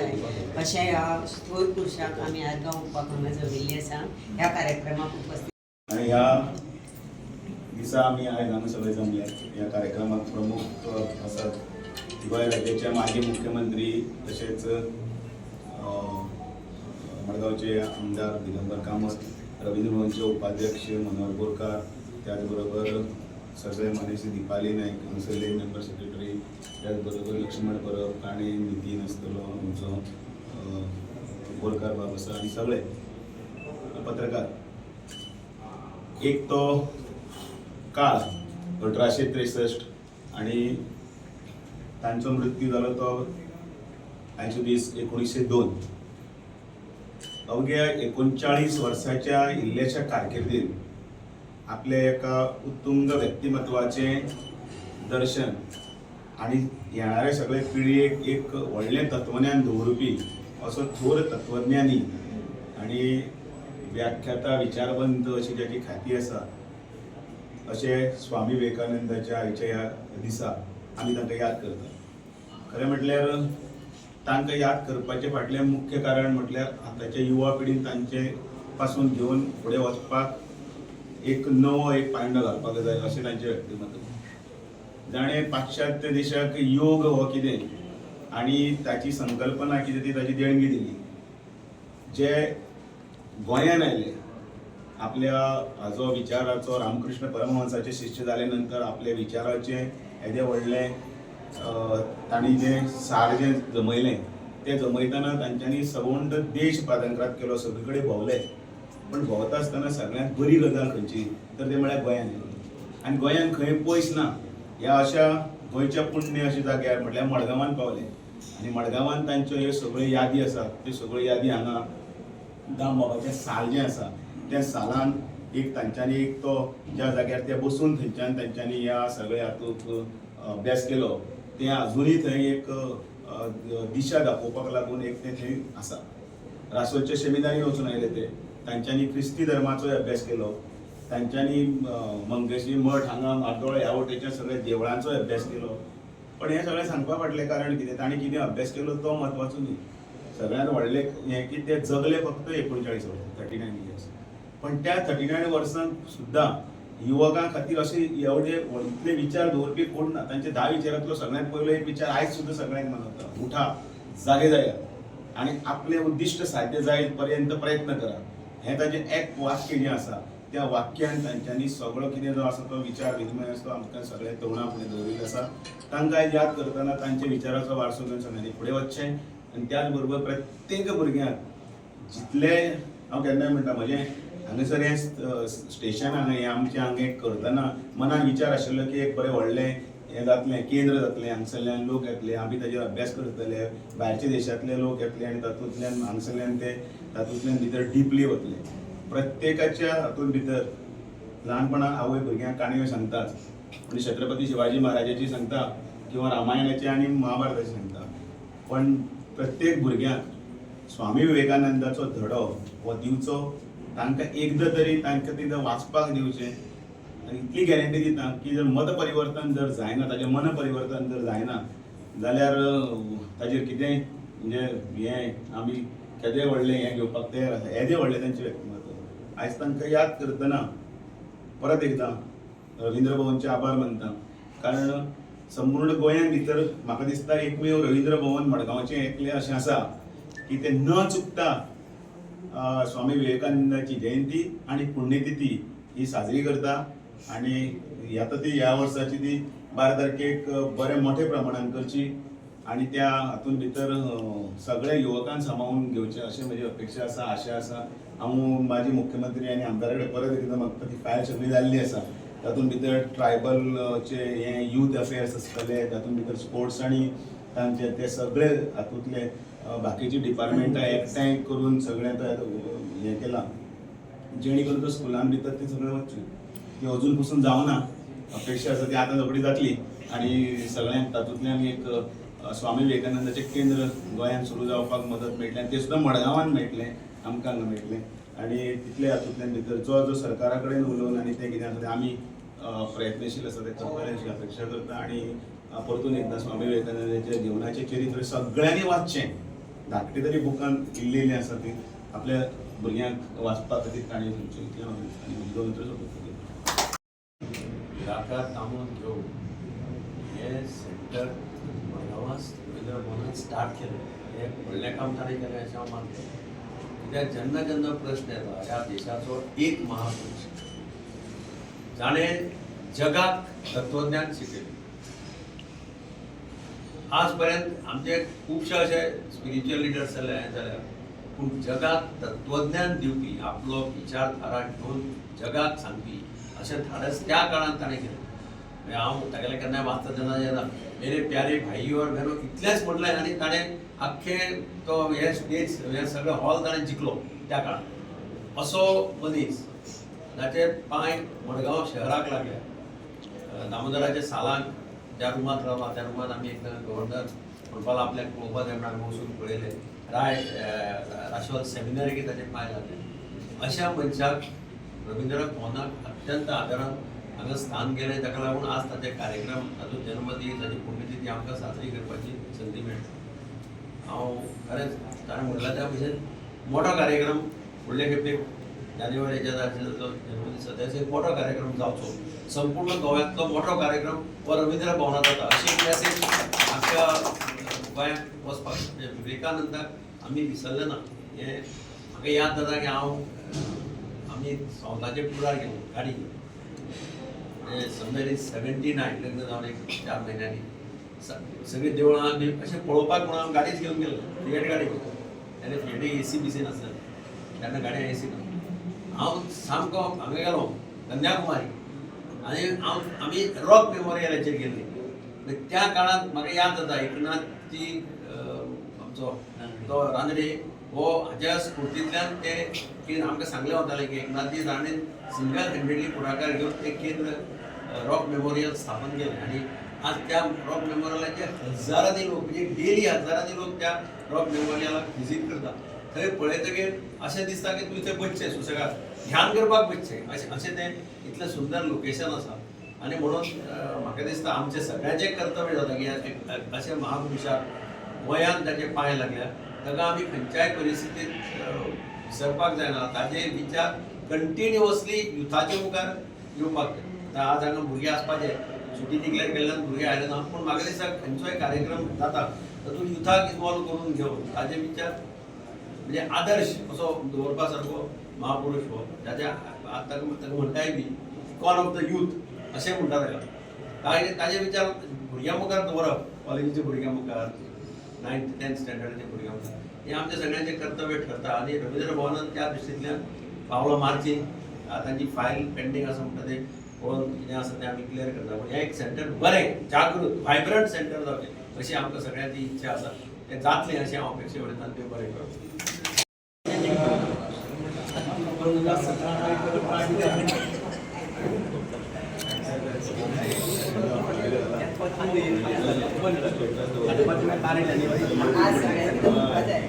जाय अशें ह्या थोर पुरुशाक आमी आर्गां ओंपपाक हांगा जमिल्लीं आसा. ह्या कार्यक्रमाक उपस्थित आणि ह्या दिसा आमी आयज हांगा सगळे जमले. ह्या कार्यक्रमाक प्रमुख आसात गोंय राज्याचे माजी मुख्यमंत्री तशेंच मडगांवचे आमदार दिगंबर कामत, रवींद्र भवनचे उपाध्यक्ष मनोहर बोरकार, त्याच बरोबर सगळे मानेस्त दीपाली नायक हांगसरले मेंबर सेक्रेटरी, त्याच बरोबर लक्ष्मण परब, काणे नितीन आसतलो आमचो, बोरकार बाब आसा आनी सगळे पत्रकार. एक तो काळ 1863 आणि तांचो मृत्यू जालो तो आयचो दीस 1902. अवघ्या 39 वर्साच्या इल्ल्याशा कारकिर्दीत आपल्या एका उत्तुंग व्यक्तिमत्वाचें दर्शन आणि येणाऱ्या सगळे पिळयेक एक व्हडलें तत्वज्ञान दवरुपी असो थोर तत्वज्ञानी आणि व्याख्याता, विचारवंत अशी ज्याची ख्याती आसा, अशें स्वामी विवेकानंदाच्या आयच्या ह्या दिसा आमी तांकां याद करता. खरें म्हटल्यार तांकां याद करपाचें फाटलें मुख्य कारण म्हटल्यार आतांच्या युवा पिढीन तांचे पासून घेवन फुडें वचपाक एक नवो एक पांयडो घालपाक जाय अशें तांचें व्यक्तिमत्व. जाणें पाश्चात्य देशाक योग हो कितें आनी ताची संकल्पना कितें ती ताची देणगी दिली, जे गोंयान आयले आपल्या हाजो विचाराचो, रामकृष्ण परमहंसाचे शिश्य जाले नंतर आपल्या विचाराचें येदें व्हडलें तांणी जें सार जें जमयलें, तें जमयतना तांच्यांनी सबंद देश पादांक्रांत केलो, सगळे कडेन भोंवले. पण भोंवता आसतना सगळ्यांत बरी गजाल खंयची तर ते म्हळ्यार गोंयान येयले आनी गोंयान खंय पयस ना ह्या अशा गोंयच्या पुण्य अशा जाग्यार म्हटल्यार मडगांवान पावले. आनी मडगांवान तांच्यो ह्यो सगळ्यो यादी आसात, त्यो सगळ्यो यादी हांगा दामबाबाचें साल जें आसा त्या सालान एक तांच्यांनी एक तो ज्या जाग्यार ते बसून थंयच्यान तांच्यांनी ह्या सगळ्या हातूंत अभ्यास केलो, तें अजुनूय थंय एक दिशा दाखोवपाक लागून एक तें थंय आसा. रासोलच्या सेमिनारीन वचून आयले ते. तांच्यांनी क्रिस्ती धर्माचोय अभ्यास केलो. तांच्यांनी मंगेशी मठ हांगा म्हार्दोळ ह्या वटेच्या सगळ्या देवळांचोय अभ्यास केलो. पण हें सगळें सांगपा फाटलें कारण कितें, तांणी कितें अभ्यास केलो तो म्हत्वाचो न्ही. सगळ्यांत व्हडलें हें की ते जगले फक्त 39 वर्सां, 39 इयर्स. पण त्या 39 वर्सांत सुद्दां युवकां खातीर अशे एवढे इतले विचार दवरपी कोण ना. तांचे 10 विचारांतलो सगळ्यांत पयलो एक विचार आयज सुद्दां सगळ्यांक मानवता, उठा, जागे जाया आनी आपलें उद्दिश्ट साध्य जायत पर्यंत प्रयत्न करा. हें ताजें एक वाक्य जें आसा, त्या वाक्यान तांच्यांनी सगळो कितें जो आसा तो विचार विनिमय आसा तो आमकां सगळ्या तरुणां फुडें दवरिल्लो आसा. तांकां आयज याद करतना तांच्या विचाराचो वारसो घेवन सगळ्यांनी फुडें वचचें आनी त्याच बरोबर प्रत्येक भुरग्यांक जितले, हांव केन्नाय म्हणटा, म्हजें हांगासर हें स्टेशन हांगा हें आमचें हांगा एक करतना मनान विचार आशिल्लो की एक बरें व्हडलें हें जातलें, केंद्र जातलें, हांगसरल्यान लोक येतले, आमी ताजेर अभ्यास करतले, भायरच्या देशांतले लोक येतले आनी तातूंतल्यान हांगसरल्यान ते तातूंतल्यान भितर डिपली वतले. प्रत्येकाच्या हातूंत भितर ल्हानपणान आवय भुरग्यांक काणयो सांगताच, म्हणजे छत्रपती शिवाजी महाराजाची सांगता किंवा रामायणाची आनी महाभारताची सांगता. पण प्रत्येक भुरग्यांक स्वामी विवेकानंदाचो धडो हो दिवचो, तांकां एकदां तरी तांकां तिथं वाचपाक दिवचें. आनी इतली गॅरंटी दिता की जर मत परिवर्तन जर जायना, ताजें मन परिवर्तन जर जायना जाल्यार ताजेर कितेंय म्हणजे हें आमी केदें व्हडलें हें घेवपाक तयार आसा. येदें व्हडलें तांचें व्यक्तिमत्व. आयज तांकां याद करतना परत एकदां रवींद्र भवनचे आभार मानता, कारण संपूर्ण गोंयांत भितर म्हाका दिसता एकमेव रवींद्र भवन मडगांवचें एकलें अशें आसा की ते न चुकता स्वामी विवेकानंदाची जयंती आनी पुण्यतिथी ही साजरी करता. आनी आतां ती ह्या वर्साची ती 12 तारखेक बऱ्या मोठ्या प्रमाणान करची आनी त्या हातूंत भितर सगळ्या युवकांक सामावून घेवचें अशें म्हजी अपेक्षा आसा, आशा आसा. हांव माजी मुख्यमंत्री आनी आमदारा कडेन परत एकदां मागता, ती फायल सगळी जाल्ली आसा. तातूंत भितर ट्रायबलचे हे यूथ अफेर्स आसतले, तातूंत भितर स्पोर्ट्स आनी तांचे ते सगळे हातूंतले बाकीची डिपार्टमेंटां एकठांय करून सगळें ते हें केलां, जेणे करून तो स्कुलान भितर तें सगळें वचचें. ती अजून पसून जावना. अपेक्षा आसा ती आतां रोखडी जातली आनी सगळ्यांक तातूंतल्यान एक स्वामी विवेकानंदाचें केंद्र गोंयांत सुरू जावपाक मदत मेळटली आनी तें सुद्दां मडगांवान मेळटलें, आमकां हांगा मेळटलें. आनी तितले हातूंतल्यान भितर जो जो सरकारा कडेन उलोवन आनी तें कितें आसा तें आमी प्रयत्नशील आसा, तें करतले अशी अपेक्षा करता. आनी परतून एकदां स्वामी विवेकानंदाच्या जिवनाचें चरित्र सगळ्यांनी वाचचें. धाकटी तरी बुकान इल्ली आसा ती आपल्या भुरग्यांक वाचपा खातीर काणी सांगच्यो इतलें म्हाका दिसता आनी म्हजी दोन उतरां सोंपयता. निराकार तामून घेवन हें सेंटर मडगांवां रवींद्र भवनात स्टार्ट केलें. हें व्हडलें काम ताणें केलें अशें हांव मानतां. कित्याक जेन्ना जेन्ना प्रश्न येता ह्या देशाचो एक महापुरुश जाणें जगाक तत्वज्ञान शिकयलें. आज पर्यंत आमचे खुबशे अशे स्पिरिच्युअल लिडर्स जाले हें जाल्या, पूण जगाक तत्वज्ञान दिवपी, आपलो विचारधारा घेवन जगाक सांगपी अशें धाडस त्या काळांत ताणें केलें. म्हणजे हांव तागेलें केन्नाय वाचता तेन्ना येता, मेरे प्यारे भाई और बहनों इतलेंच म्हटलें आनी ताणें आख्खें तो हे स्टेज हे सगळें हॉल ताणें जिखलो त्या काळांत. असो मनीस जाचे पांय मडगांव शहराक लागले, दामोदराच्या सालांत ज्या रुमांत रावला त्या रुमांत आमी एकदां गव्हर्नर म्हणपाक आपल्याक पळोवपाक जाय म्हणून आमी वचून पळयलें. राय राशोल सेमिनारीक ताचे पांय लागले. अशा मनशाक रवींद्र भवनाक अत्यंत आदरान हांगा स्थान गेलें. ताका लागून आज ताचे कार्यक्रम, ताचो जन्मदीस, ताची पुण्यतिथी आमकां साजरी करपाची संदी मेळटा. हांव खरेंच ताणें म्हणलां त्या भशेन मोठो कार्यक्रम फुडले खेपेक जानेवारीच्या ताचो जन्मदीस आसा एक मोठो कार्यक्रम जावचो, संपूर्ण गोव्यांतलो मोठो कार्यक्रम हो रवींद्र भवनात जाता अशी एक मॅसेज आमच्या गोंयांत वचपाक. म्हणजे विवेकानंदाक आमी विसरले ना. हें म्हाका याद जाता की हांव आमी सौताचे टुरार गेलो गाडी घेवन, म्हणजे समवेर इन 79, लग्न जावन एक 4 म्हयन्यांनी सगळीं देवळां बी अशें पळोवपाक म्हणून हांव गाडीच घेवन गेलो, फिएट गाडी. तेन्ना फिएटी एसी बिसी नासलें, तेन्ना गाडयेक एसी ना. हांव सामको हांगा गेलो कन्याकुमारी आनी हांव आमी रॉक मेमोरियलाचेर गेल्ली. त्या काळांत म्हाका याद जाता एकनाथजी आमचो तो रानडे हो हाज्या स्फुर्तींतल्यान ते की आमकां सांगलें वतालें की एकनाथजी राणेन सिंगल हँडेडली फुडाकार घेवन ते केंद्र रॉक मेमोरियल स्थापन केलें. आनी आज त्या रॉक मेमोरियलाचे हजारांनी लोक, म्हणजे डेली हजारांनी लोक त्या रॉक मेमोरियलाक विजीट करता. थंय पळयतकीर अशें दिसता की तुवें थंय बसचें, सुसेगाद ध्यान करपाक बसचें, अशें अशें तें इतलें सुंदर लोकेशन आसा. आनी म्हणून म्हाका दिसता आमचें सगळ्यांचें कर्तव्य जाता की अशें महापुरुशाक गोंयांत ताचे पांय लागल्या ताका आमी खंयच्याय परिस्थितीत विसरपाक जायना. ताजे विचार कंटिन्युअसली युथाच्या मुखार येवपाक जाय. आतां आज हांगा भुरगे आसपाचे, सुटी डिक्लेअर केल्ल्यान भुरगे आयले ना, पूण म्हाका दिसता खंयचोय कार्यक्रम जाता तातूंत युथाक इनवॉल्व करून घेवन ताजे विचार म्हणजे आदर्श असो दवरपा सारको महापुरुश हो, जाच्या ताका ताका म्हणटाय बी इकॉन ऑफ the youth अशें म्हणटा ताका. ताजे विचार भुरग्यां मुखार दवरप, कॉलेजीच्या भुरग्यां मुखार, नायन्थ टेन्थ स्टँडर्डाच्या भुरग्यां मुखार, हें आमचें सगळ्यांचें कर्तव्य ठरता. आनी रवींद्र भवनान त्या दृश्टींतल्यान पावलां मारचीं. तांची फायल पेंडींग आसा म्हणटा तें पळोवन कितें आसा तें आमी क्लियर करता. पूण हें एक सेंटर बरें जागृत व्हायब्रंट सेंटर जावचें अशी आमकां सगळ्यांची इच्छा आसा. तें जातलें अशें हांव अपेक्षा उलयतां आनी तें बरें करूं. आज सगळ्यांनी जमपाक जाय.